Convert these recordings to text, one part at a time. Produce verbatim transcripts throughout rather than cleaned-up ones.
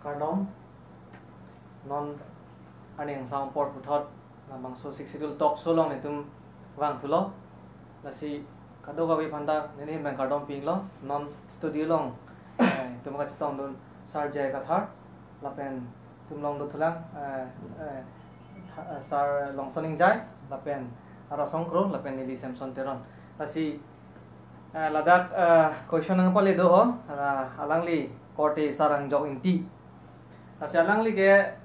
Kardom. Non aning sang apor puthot labangso Sixth Schedule talk show along netum vangthulo. Lasi kadokave aphanta neli ahin pen kardom pilo. Non studio along, eh, netum kachetongdun Sir J I Kathar lapen netum along dothulang, eh, eh, tha-, eh, Sir Longson Ingjai lapen Arasong Kro lapen neli Samson Teron. Lasi, eh, ladak, eh, question nangpale do ho, eh, alangli korte Sir Angjok Ingti. Lasi alangli ke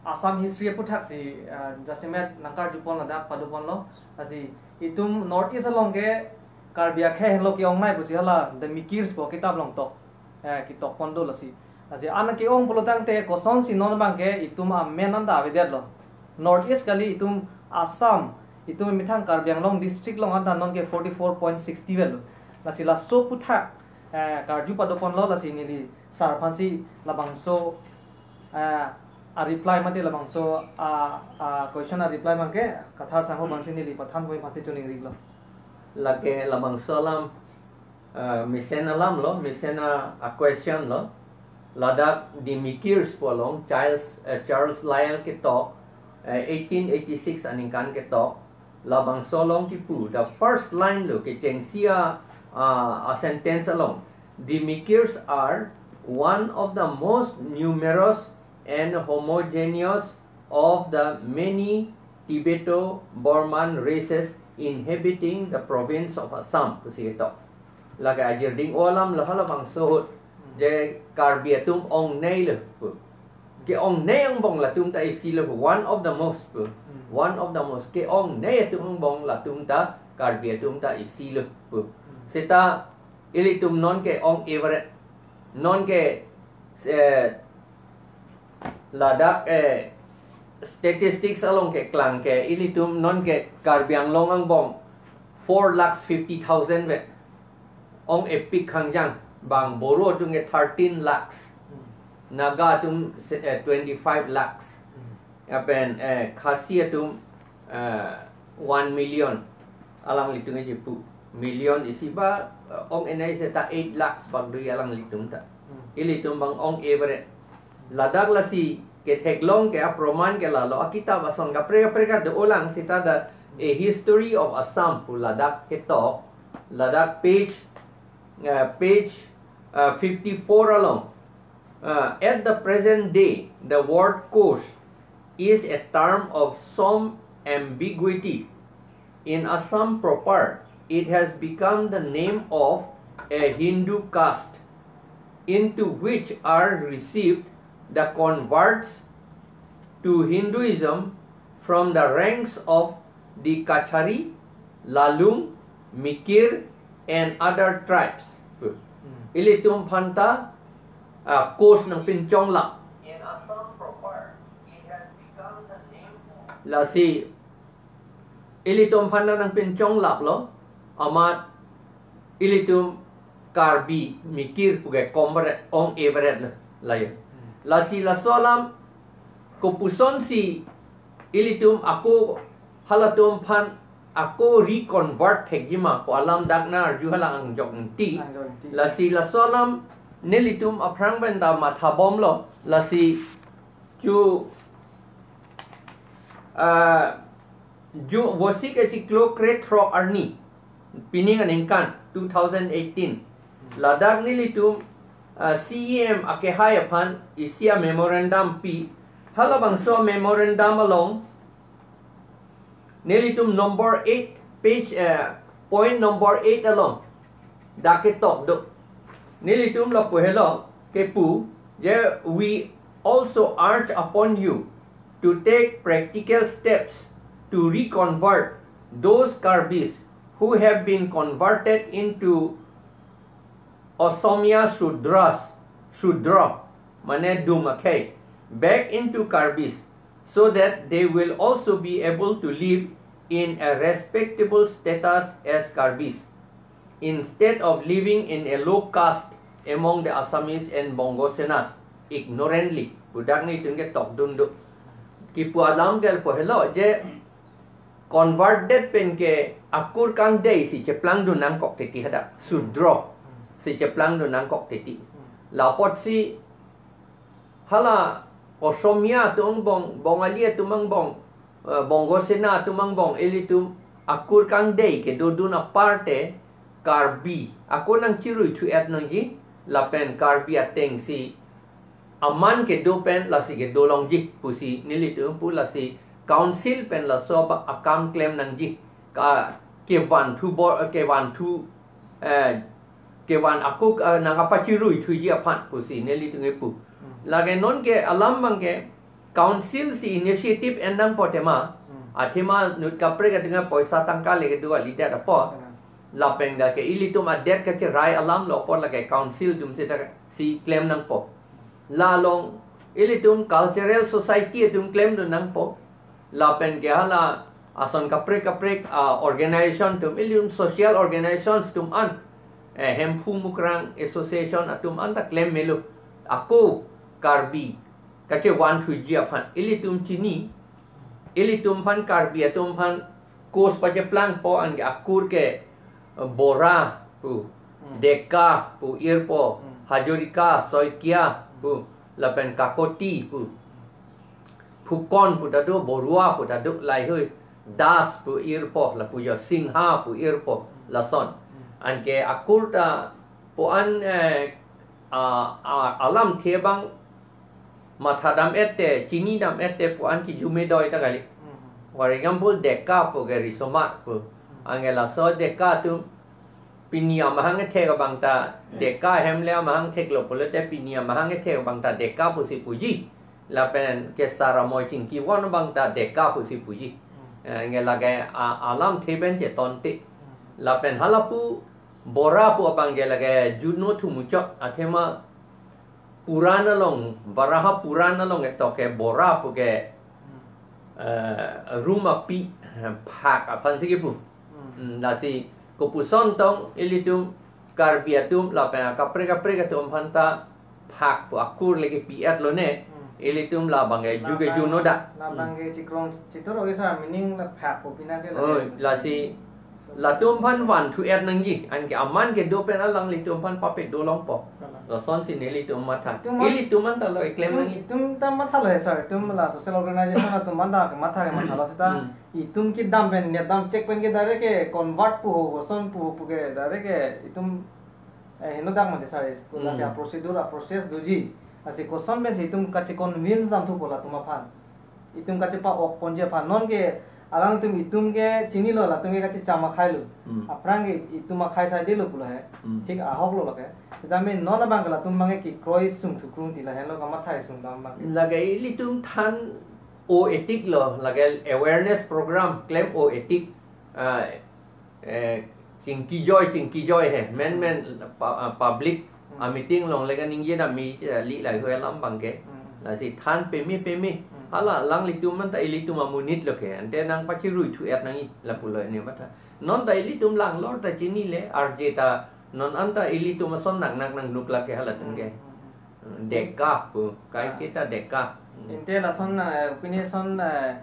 Assam history aputhak si, eh, jasemet nangkarjupon ladak padoponlo. Lasi itum North East along ke Karbi akhei henlo ke-ongnei pusi hala The Mikirs pu kitap along tok, eh, kitokpon do lasi. Lasi an ke-ong pulotangte kosonsi non abangke itum amen anta avedetlo. North East kali, itum Assam, itum methang Karbi Anglong district along anta non ke forty-four point sixty avelo. Lasi laso aputhak, eh, karju padoponlo, lasi neli Sir aphansi labangso, eh, a-reply mate labangso, ah, ah, question a-reply abangke Kathar sangho aphansi neli pathan poi aphansi choningrilo. Lake labangso alam, eh, mesen alamlo, mesen a, a-question lo. Ladak The Mikirs pu along Charles, eh, Charles Lyall ketok, eh, eighteen eighty-six aningkan ketok. Labangso along kipu, the first line lo, kechengsi a, a, a-sentence along. The Mikirs are one of the most numerous and homogeneous of the many Tibeto-Burman races inhabiting the province of Assam, pusi ketok. Lake ajirding alamlo halabangso ahut, je Karbi atum ongneilo pu. Ke-ongnei angbong latum ta isilo pu. One of the most pu. Hmm. One of the most. Ke-ongnei atum angbong latum ta Karbi atum ta isilo pu. Hmm. Seta ilitum non ke-ong average. Non ke, eh, ladak, eh, statistics along keklang ke ilitum non ke Karbi Anglong angbong four lakhs fifty thousand vet. Ong-epik khangjang, bang Boro atum ke thirteen lakhs. Hmm. Naga atum se-, eh, twenty-five lakhs. Hmm. Lapen, eh, Khasi atum, eh, one million. Alanglitum ke chipu. Million isi ba, eh, ong-enei seta eight lakhs bak do alanglitum ta. Hmm. Ilitum bang ong-average. Ladak lasi ketheklong ke aproman ke lalo akitap ason kaprek kaprek kedo-olang seta the A History of Assam pu ladak ketok, ladak page, uh, page, uh, fifty-four along. Uh, at the present day, the word Kosh is a term of some ambiguity. In Assam proper, it has become the name of a Hindu caste, into which are received the converts to Hinduism from the ranks of the Kachari, Lalung, Mikir, and other tribes. Hmm. Ilitum aphanta, ah, Kosh nangpinchonglap. In Assam proper, it has become the name of Lasi ilitum aphanta nangpinchonglaplo, amat ilitum Karbi Mikir pu ke kombaret ong-average lo, layo. Hmm. Lasi laso alam kopusonsi ilitum ako halatum aphan ako reconvert thekjima pu alam dak nang-arju hala Angjok Ingti. Angjok Ingti. Lasi laso alam nelitum aphrang pen ta mathabomlo, lasi chu, ah, Ju Vosik achiklo krethrok arni, pining aningkan two thousand eighteen. Ladak nelitum, ah, C E M akehai aphan isi a-memorandum pi. Halabangso memorandum along nelitum number eight, page, eh, point number eight along dak ketok do. Nelitum lapu helo kepu, je, we also urge upon you to take practical steps to reconvert those Karbis who have been converted into Asamiya Shudras, Shudra, mane dum akhei, back into Karbis, so that they will also be able to live in a respectable status as Karbis, instead of living in a low caste among the Assamese and Bongo Senas ignorantly. Pu dak nelitum ketokdun do. Kipu alam ke lapu helo je converted pen ke akur kangdei si cheplangdun nangkok titi hadak. Shudra si cheplangdun nangkok titi. Lapotsi Hala Osomia atum angbong, Bongali atum angbong, eh, Bongo Sena atum angbong, ilitum akur kangdei kedodun aparte Karbi ako nangchirui thu-et nangji, lapen Karbi atengsi aman kedo pen lasi kedo longji pusi nelitum pu, lasi council pen laso abang akam klem nangji, ka kevanthu bo, kevanthu, eh, kevan ako, eh, nangkapachirui thuji aphan pusi nelitum kepu. Hmm. Lake non ke alam abang ke council si initiative en nangpo tema. Hmm. Athema nut kaprek atum ke poisa tangka le kedo kalidet apot. Hmm. Lapen dak ke ilitum adet kacherai alam lo apot lake council atum seta si klem nangpo. La along ilitum cultural society atum klemdun nangpo. Lapen ke hala ason kaprek kaprek, ah, organization atum, ilitum social organizations atum an, eh, Hemphu Mukrang Association atum an ta klem melo. Ako Karbi kachevanthuji aphan ilitum chini, ilitum aphan, Karbi atum aphan course pacheplangpo, anke akur ke, eh, Bora pu, Hmm. Deka pu irpo, Hmm. Hazarika, Saikia pu, lapen Kakoti pu, Phukan pu ta do, Borua pu ta do, laheihui Das pu irpo, lapu jo Singha pu irpo, lason. Hmm. Anke akur ta pu an, eh, a, a, alamthe abang mathadam-et te, chinidam-et te pu an kijume doi ta kali. Hmm. For example, Deka pu ke riso-mat pu. Hmm. Anke laso Deka atum pini amahang kethek abang ta Deka, hem le amahang theklo pulote pini amahang kethek abang ta Deka pusi puji. Lapen kesar amoi chingkivon abang ta Deka pusi puji. Hmm. Eh, anke lake a, alamthe pen chetonte. Hmm. Lapen halapu Bora pu abang ke lake juno thumuchot, athema Puran along, Varaha Puran along ketok ke Bora pu ke, Hmm. eh, rum api, eh, phak aphansi kepu. Hmm. Hmm, lasi kopuson tong ilitum Karbi atum lapen akaprek kaprek atum aphan ta phak pu akur le kepi-et lone, Hmm. ilitum labang ke ju ke Labang, juno dak. labang Hmm. ke chikrong chitur oke sir, meaning la phak pu pina ke Oi, lake lasi So, latum aphan vanthu-et nangji, anke aman kedo pen alanglitum aphan papedo longpo. Kalang. Lasonsi nelitum matha. Itum an- Ilitum an ta lo eklem Itum, nangji. itum ta mathalo he sir, itum la social organization atum an ta matha ke mathalo seta. Hmm. Itum kedam pen, net dam chek pen ke direct ke convert pu ho, koson pu ho pu ke direct ke itum, eh, heno dak mati sir, itum lasi Hmm. a procedure, a process doji. Lasi koson pensi itum kache-convince dam thupo latum aphan. Itum kachepa-ok ponji aphan. Non ke alangtum itum ke chinilo, latum ke kachecham akhai lo. Hmm. Aphrang ke itum akhai saidelo pulo he. Hmm. Thik ahok lo lake. Setame non abang ke latum abang ke kekroi sung thukrung ti lahenlo kamathai sung dam abang ke. Lake ilitum than o-etik lo, lake awareness program klem o-etik, ah, eh, chingkijoi, chingkijoi he, men, men, pa-, ah, public, Hmm. ah, meeting along le kaningje dam mi, eh, li laheihui alam abang ke. Hmm. Lasi than peme, peme. Hmm. Hala alanglitum an ta ilitum amonit lo ke. Ante nangpachirui thu-et nangji lapulo ne matha. Non ta ilitum langlor ta chinile, arje ta, non an ta ilitum ason nak nak nang nuk lake halatum ke. Hmm, hmm, hmm. Deka pu, kai Ah. kita Deka. Hmm. Ante lason, eh, pini son, eh,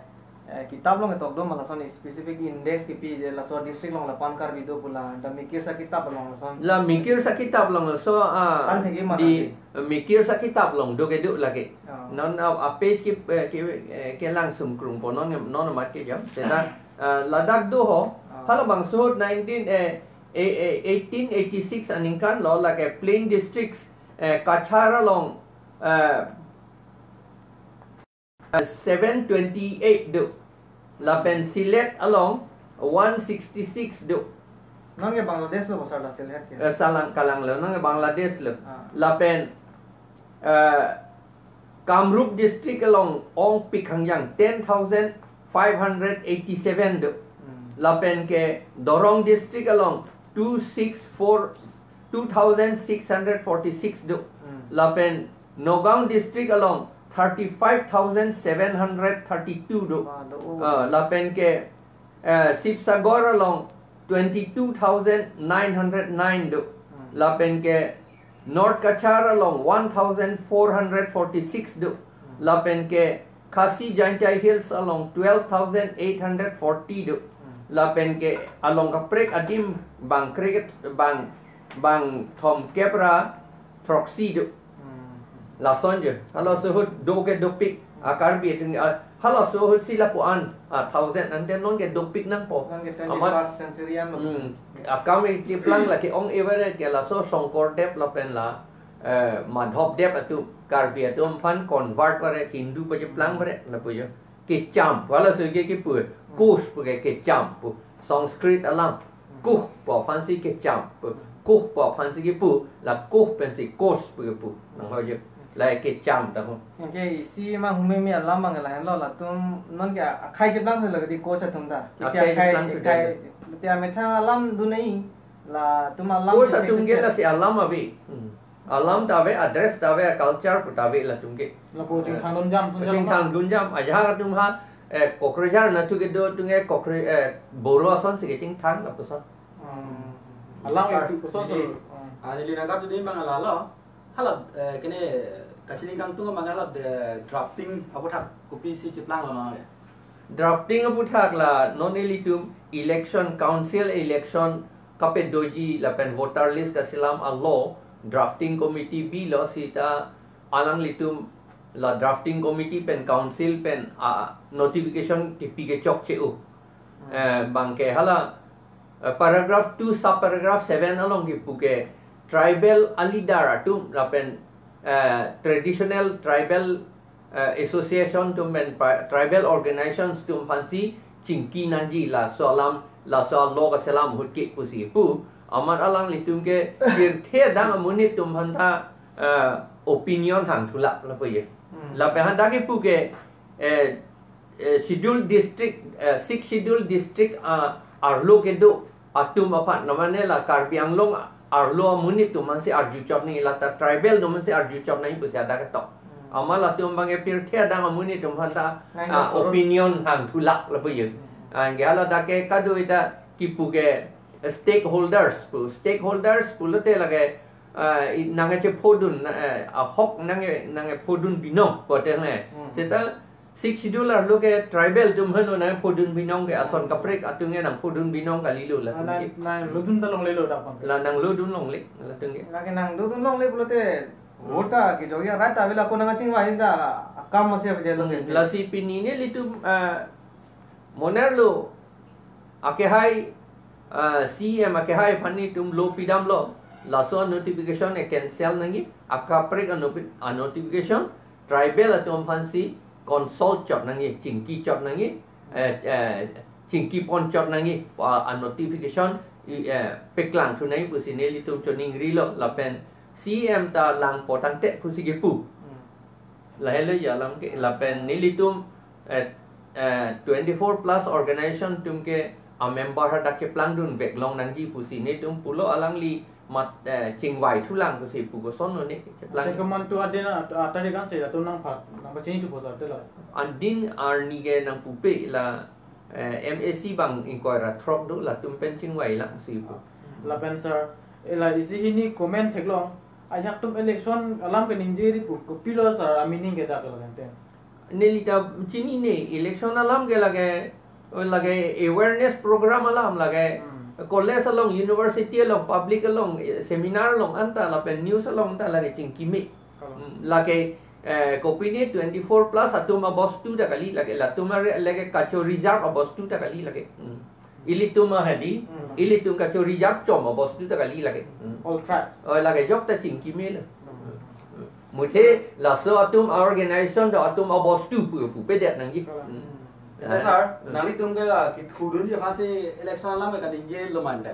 eh, kitab along ketok do ma lason specific index kipi je laso district along lapu-an Karbi do pu la, the Mikirsa kitab along lason. La Mikirsa kitab along laso, ah, Kan thegi mana di, di? Mikirsa kitab along do kedo lake. Oh. Non a, a page ki, eh, ki, eh, kelang sungkrungpo non, non amat kejam. Seta, ah, ladak do ho. Oh. Halabangso ahut nineteen, eh, eh, eh, eighteen eighty-six aningkan lo lake plain districts, eh, Cachar along, eh, seven twenty-eight do. Lapen Sylhet along one sixty-six do. Non ke Bangladesh lo pasar la Sylhet ke? Eh, salang kalang lo, non ke Bangladesh lo. Ah. Lapen, eh, Kamrup district along ongpik hangjang ten thousand five hundred eighty-seven do. Hmm. Lapen ke Dorong district along two six four, two thousand six hundred forty-six do. Hmm. Lapen Nagaon district along thirty-five thousand seven hundred thirty-two do. Wah, do. Ah, lapen ke, eh, Sibsagar along twenty-two thousand nine hundred nine do. Hmm. Lapen ke North Cachar along one thousand four hundred forty-six do. Hmm. Lapen ke Khasi Jaintia Hills along twelve thousand eight hundred forty do. Hmm. Lapen ke along kaprek adim bang krek bang, bang thomkep ra throksi do. Hmm. Lason je, halaso ahut do ke dopik, a Karbi atum, a, halaso ahut si lapu-an, a thousand, ante non ke dopik nangpo. Non ke Amat, twenty-first century an lo. Hmm, akam e cheplang lake ong e varet ke laso Shongkordev lapen la, eh, Madhavdev atum, Karbi atum aphan convert varet, Hindu pacheplang varet, lapu jo. Kecham, halaso ke kipu, Kosh pu ke kecham pu, Sanskrit alam. Koh pu aphan si kecham pu, Koh pu aphan si kipu, la Koh pensi Kosh pu kipu. Nang ho je. La kecham ta ho. Anke isi ma humeme alam abang lahenlo, latum non ke akhai cheplang si lo kedi Kosh atum ta. Isi akhai akhai cheplang si akhai, lo. Te amethang alam dun nai, latum alam Kosh cheplang atum ke cheplang. Lasi alam ave. Hmm. Alam ta ave, a dress ta ave, a culture pu ta ave latum ke. Lapu chingthang dunjam, sunjam. Chingthang dunjam, ajahak atum ha, eh, Kokrajhar anatthu kedo atum ke Kokraj-, eh, Boro ason si kechingthang lapuson. Hmm. Alang sir, itu kosong ini, sir. Hmm. Ah, neli nangkap jadi memang ala lo. Hala, eh, kene kachini kangtung abang hala de drafting aputhak kopisi cheplang lo na ya. Drafting aputhak la non ilitum election, council election kapedoji lapen voter list kaselam alo drafting committee bilo seta alanglitum la drafting committee pen council pen a notification kipi ke chokche-o. Hmm. Eh, bang ke hala, eh, paragraph two sub paragraph seven along kipu ke tribal a leader atum lapen, eh, traditional tribal, eh, association atum pen pa-, tribal organizations atum aphan si chingki nangji laso alam, laso a law kaselam ahut ke pusi pu. Amat alanglitum ke pirthe adang amonit atum aphan ta, eh, opinion hangthulak lapu ye. Hmm. Lapen hadak kipu ke, eh, eh, schedule district, eh, sixth schedule district, ah, arlo kedo atum aphan, namane la Karbi Anglong arlo amonit atum aphan si arjuchot nangji, la ta tribal atum aphan si arjuchot nangji pusi hadak ketok. Hmm. Amat latum abang ke pirthe adang amonit atum aphan ta, nang ah, sorot. Opinion hangthulak lapu ye. Hmm. Anke hala dak ke kado-i ta kipu ke stakeholders pu, stakeholders pulote lake, ah, i-, nangkachephodun, na, eh, ahok nang, nangkephodun binong pote ne. Hmm. Seta sixth schedule arlo ke tribal atum henlo nangphodun binong ke ason kaprek atum ke nangphodun binong kalilo latum ke. Nang, nang lodun ta longlelo dak pon. La nang lodun longle latum ke. Lake nang lodun longle pulote, hmm, vote ta kejok ya rat ta avela ko nangkachingvai ta akam masi avelo ke. Hmm, lasi pini nelitum, ah, monerlo akehai, ah, C E M akehai aphan nelitum lo pidamlo, laso notification e cancel nangji, akaprek a nopi-, a notification, tribal atum aphan si consult chot nangji, chingki chot nangji, eh, eh, chingki pon chot nangji, a, a notification, i, eh, peklangthu nangji pusi nelitum choningrilo, lapen C E M ta langpo tangte pusi kipu. Hmm. Lahelo ya alam ke, lapen nelitum, eh, eh, twenty-four plus organization atum ke a member hadak cheplangdun veklong nangji pusi nelitum pulo alangli mat, eh, chingvaithulang pusi pu kosonlo ne cheplang. Ante kemantu adin a-, a tarik ansi latum nangpha, nangpachini thupo sar te la. Adin arni ke nangpupe la, eh, M A C abang ingkoi ra throk do latum pen chingvailang si pu. Lapen sir, ela isi hini comment theklong, ajahak atum election alam ke ningjeri pu, kopilo sir a meaning ke dak la kante. Neli ta chinine, election alam ke lake, lake awareness program alam lake, hmm, college along, university along, public along, eh, seminar along anta lapen news along ta lake chingkime. Kalang. Hmm, lake, eh, kopine twenty-four plus atum abostu ta kali lake, latum are lake kacho reserve abostu ta kali lake. Hmm. Ilitum ahadi, hmm, ilitum kacho reserve chom abostu ta kali lake. Hmm. All tribe. Oh, lake jok ta chingkimelo. Hmm. Muthe laso atum organization do atum abostu pu, pupedet nangji. Hmm. Hmm. Ante sir, hmm, nanglitum ke la kithurdunji aphansi election alam ke kadingjelo mante.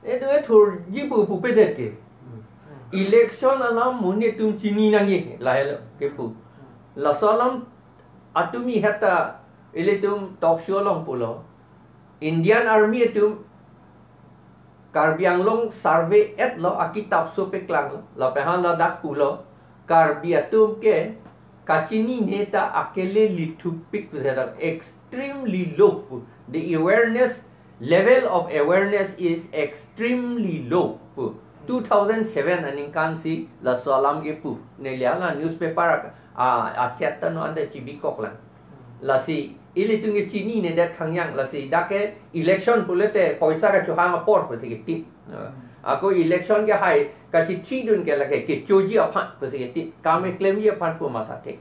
Edo ethurji pu, pupedet ke. Hmm. Election alam monit atum chini nangji, lahelo kipu. Hmm. Laso alam atumi heta ilitum talk show along pulo. Indian Army atum Karbi Anglong survey etlo, akitap so peklanglo, lapen hala dak pulo, Karbi atum ke kachinine ta akele lithupik pu, extremely low pu. The awareness, level of awareness is extremely low pu. Two thousand seven aningkan si laso alam kipu. Neli hala newspaper a, a, achet ta non ante chibikoklang. Lasi ilitum ke chininedet khangjang, lasi dak ke election pulote poisa kachohang apor pusi kiti. Hmm. Ako election ke hai kachithi dun ke lake kechoji aphan pusi keti, kam keklemji aphan pu mathathe.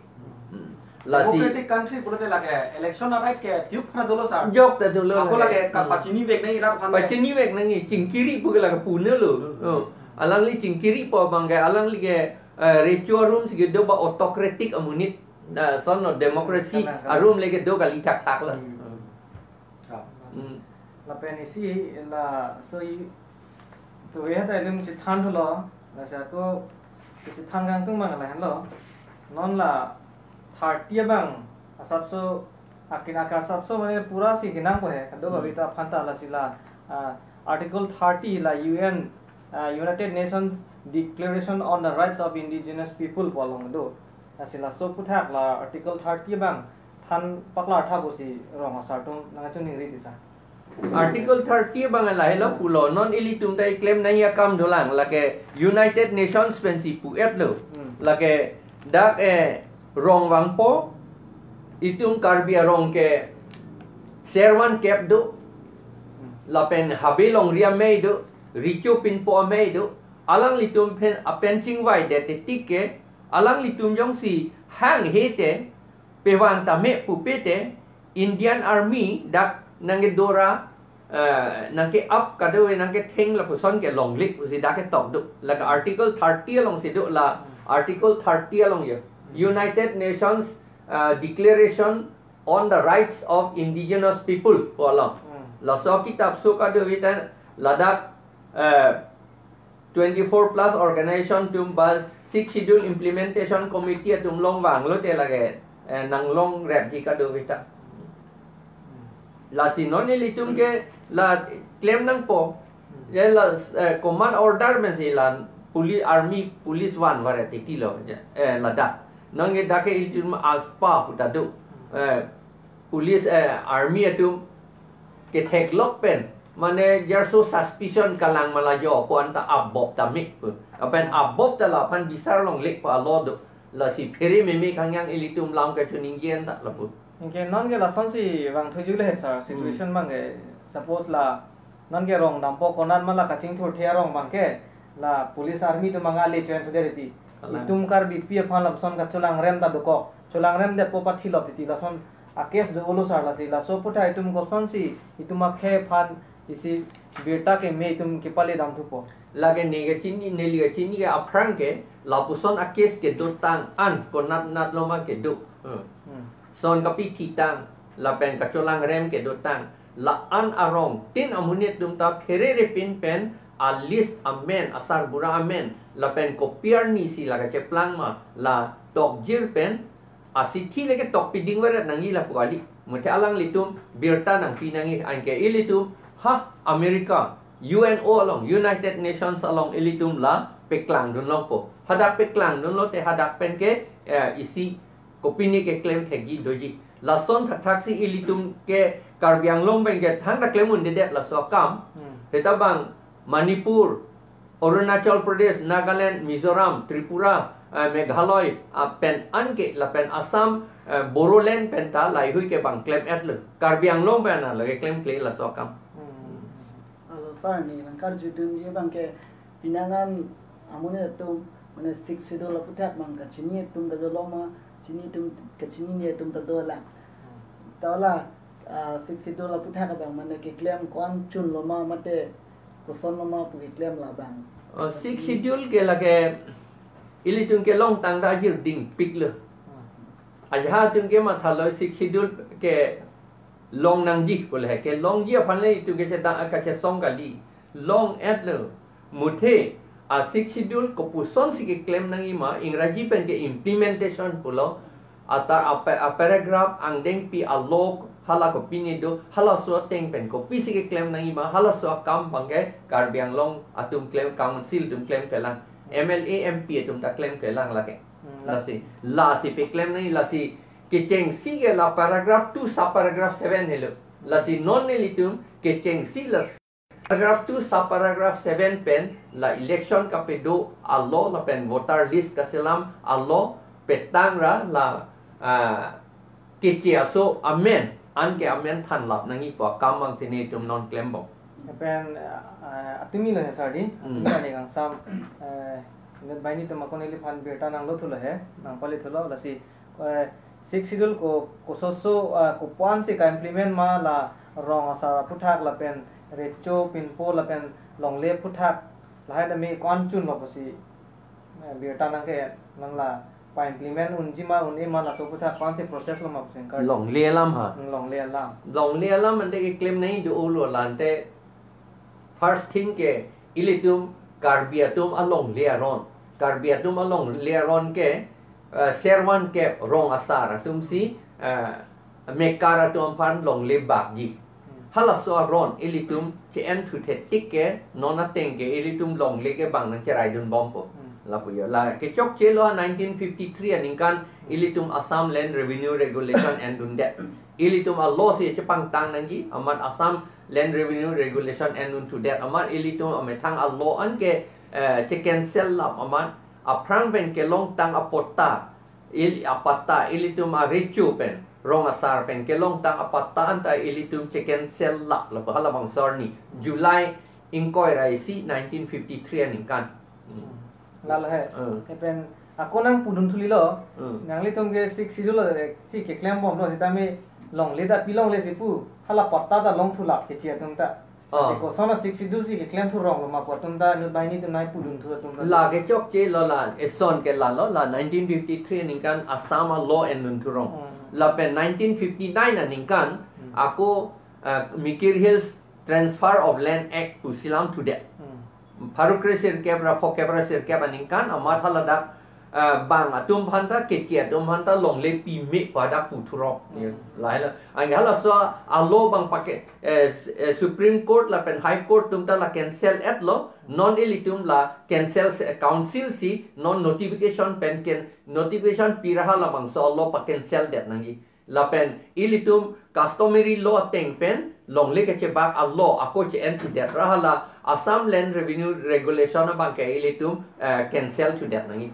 Hmm. Lasi democratic country pulote lake election arai ke tiup phana dolo sir. Jok ta dolo. Ako lake. Lake ka Hmm. pachini vek nangji rat aphan ke. Pachini vek nangji, chingkiri pu ke lake punelo. Hmm. Oh. Alangli chingkiripo abang ke, alangli ke, eh, recho arum si kedo ba autocratic amonit. Na, son no democracy Kalang, kalang. arum le kedo kali thakthak lo. Hmm. Hmm. Lapen isi laso i tu ya ta itum chethan thulo, lasi ako kechethan kangtung abang lahenlo. Non la thirty abang asapso, akin aka asapso mane pura si hinangpo he, kado Hmm. kavita phanta lasi la, ah, Article thirty la U N, ah, United Nations Declaration on the Rights of Indigenous People pu along do. Lasi laso aphuthak la Article thirty abang than paklar tha pusi rong asar atum nangchiningri ti sir. Article thirty abang lahelo pulo, non ilitum ta keklem nangji akam dolang, lake United Nations pensi pu-etlo. Hmm. Lake dak, eh, rong vangpo, itum Karbi arong ke servan kep do, Hmm. lapen habe longri amei do, recho pinpo amei do, alanglitum pen apen chingvaidet tik ke, alanglitum jongsi hanghe te, pevang tame pupe te, Indian Army dak nangkedora, eh, nangke-ap kado, nangketheng lapuson ke longle pusi dak ketok do. Lake Article thirty alongsi do la, Article thirty along ya. United Nations, eh, Declaration on the Rights of Indigenous People pu along. Hmm. Laso kitap so kado vita ladak, eh, twenty-four plus organization atum ba Sixth Schedule Implementation Committee atum along vanglo te lake, eh, nanglongrepji kado vita. Lasi non ilitum ke la klem nangpo. Ya la, eh, command order pensi la police, army, police van varet titi lo, eh, ladak. Non ke dak ke ilitum AFSPA pu ta do. Eh, police, eh, army atum ketheklok pen, mane jarso suspicion kalang ma la jo pu anta abop tame pu. Lapen abop ta laphan bisar longle pu alo do. Lasi phere meme kangyang ilitum lam kachiningje anta lapu. Anke non ke lasonsi vangthuji le he sir, Hmm. situation abang ke, suppose la non ke rong dampo konat ma la kachingthurthe arong abang ke, la police army atum abang ale choen thudet ti. Kalang. Itum Karbipi aphan lapuson kacholangrem ta dokok. Cholangremdetpo pathilop titi lason a-case do-olo sir, lasi laso aphuthak itum kosonsi itum akhei aphan isi birta keme itum kepale dam thupo. Lake ne kachini, neli kachini ke aphrang ke lapuson a-case kedotang an konat nat lo ma kedo. Hmm. Hmm. Son kapithitang, lapen kacholangrem kedotang. La-an arong tin amonit atum ta pherere pin pen a-list amen, asarbura amen, lapen kopi arni si la kacheplang ma, la tokjir pen asithi le ketok piding varet nangji lapu kali. Muthe alanglitum birta nangpi nangji, anke ilitum ha America, U N O along, United Nations along ilitum la peklangdun longpo. Hadak peklangdunlo te hadak pen ke, eh, isi kopine keklem thekji doji. Lason thakthak si ilitum ke Karbi Anglong abang ke thangta klem un'edet laso akam. Hmm. Seta bang Manipur, Arunachal Pradesh, Nagaland, Mizoram, Tripura, eh, Meghalaya, ah, pen anke lapen Assam, eh, Bodoland pen ta laheihui ke bang klem-etlo. Karbi Anglong pen na lake klemkle laso akam. Hmm. Alo sir, ne nangkarjudunji abang ke penang an amonit atum, mane Sixth Schedule aphuthak abang kachini atum ta dolo ma, chini atum, kachinine atum ta dolang. Hmm. Ta la, ah, Sixth Schedule aphuthak abang mane keklem ko-an chun lo ma mate koson lo ma pu keklem labang. Oh, Sixth Schedule ke lake ilitum kelongtang ta ajir dingpiklo. Hmm. Ajahak atum ke mathalo Sixth Schedule kelong nangji pu le, kelongji aphan le itum ke chedang kachesong kali. Long-etlo. Muthe a-Sixth Schedule kopusonsi keklem nangji ma, Ingraji pen ke implementation pulo. Ata apa, a-paragraph angdengpi a-law hala kopine do, halaso ateng pen kopisi keklem nangji ma, halaso akam abang ke Karbi Anglong atum klem, council atum klemklelang. M L A, M P atum ta klemklelang lake. Hmm, la- Lasi, lasi peklem nangji, lasi kechengsi ke la paragraph two sub paragraph seven helo. Lasi non nelitum kechengsi la paragraph two sub paragraph seven pen la election kapedo a-law lapen voter list kaselam a-law petang ra la, ah, keche aso amen, anke amen thanlap nangji pu akam abang si netum non klembom. Pen, eh, atumi lo he sir di, Hmm. atumi ani kangsam, eh, inut banghini atum ako neliphan birta nanglo thulo he, nangpali thulo, lasi, eh, Sixth Schedule ko, kososo, eh, kopuan si ka-implement ma la rong asar aphuthak lapen recho pinpo lapen longle aphuthak lahai tame ko-an chunlo pusi, eh, birta nang ke nang la pa-implement unji ma un-e ma laso aphuthak ko-an si process lo ma pusi nangkar. Longle alam ha. Hmm, longle alam. Longle alam ante keklem nangji do-o lo la ante first thing ke ilitum Karbi atum alongle aron. Karbi atum alongle aron ke, eh, servan ke rong asar atum si, eh, mekar atum aphan longle bakji. Hmm. Halaso aron ilitum che-en thu thetik ke non ateng ke ilitum longle ke bang nangcheraidun bompo. Hmm. Lapu jo. La kechokche lo nineteen fifty-three aningkan ilitum Assam Land Revenue Regulation endundet. Ilitum a-law si chepangtang nangji, amat Assam Land Revenue Regulation endun thudet, amat ilitum amethang a-law an ke, eh, che-cancel lap, amat aphrang pen kelongtang apatta, il-, apatta, ilitum arecho pen, rong asar pen kelongtang apatta anta ilitum che-cancel lap, lapu halabangso arni, July ingkoi ra isi nineteen fifty-three aningkan. Hmm. Lalo he. Hmm. Lapen ako nangpudun thulilo. Hmm. Nanglitum ke Sixth Schedule lo, eh, si keklem bomlo, sitame longle ta pi longle si pu. Hala patta ta long thulap keche atum ta. Ah. Si koson Sixth Schedule si keklem thurong lo ma pu atum ta inut banghini atum nangpudun thu atum ta. La kechokche lo la, eson ke lalo la nineteen fifty-three aningkan Assam a-law endun thurong. Hmm. Lapen nineteen fifty-nine aningkan, Hmm. ako, eh, Mikir Hills Transfer of Land Act pusi lam thudet. Hmm. Pharo kre sirkep ra phokep ra sirkep aningkan amat haladak, eh, bang atum aphan ta, keche atum aphan ta longle pime pu hadak pu thurok. Hmm. Lahai lo. Anke halaso a-law bang pake, eh, s-, eh, Supreme Court lapen High Court atum ta la cancel etlo. Non ilitum la cancel se, council si non notification pen ken, notification pi ra halabangso a-law pa-cancel det nangji. Lapen ilitum customary law ateng pen longle kechebak a-law ako che-en thudet ra hala Assam Land Revenue Regulation abang ke ilitum, eh, cancel thudet nangji.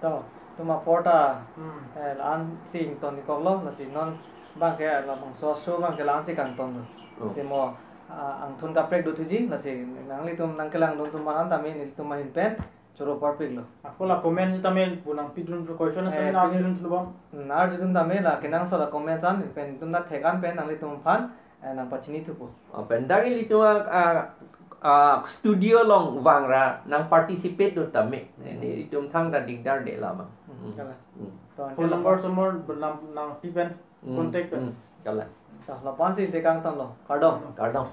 To, itum apor ta, Hmm. eh, la-an si ington ikoklo, lasi non bang ke labangso aso bang ke la-an si kangton lo. Oh. Si mo, ah, angthun kaprek do thuji, lasi nanglitum nangkelangdun atum aphan tame nelitum ahin pen choro parpik lo. Ako la comment sitame pu nangpidun, question Eh, sitame pidun. Arjudun lo bang. Hmm, arjudun tame la kenangsot a-comment an pen itum ta thek-an pen nanglitum aphan, eh, nangpachini thupo. Oh, pen dak ilitum a, a, a, studio along vang ra nang-participate dun tame. Hmm. Nelitum thangta dikdar de la bang. Hmm, Hmm. kalang. Hmm. To, Phone number somor nang, nangpi pen Hmm. contact pen. Hmm. Kalang. To, lapu-an si te kangton lo. Kardom. Kardom.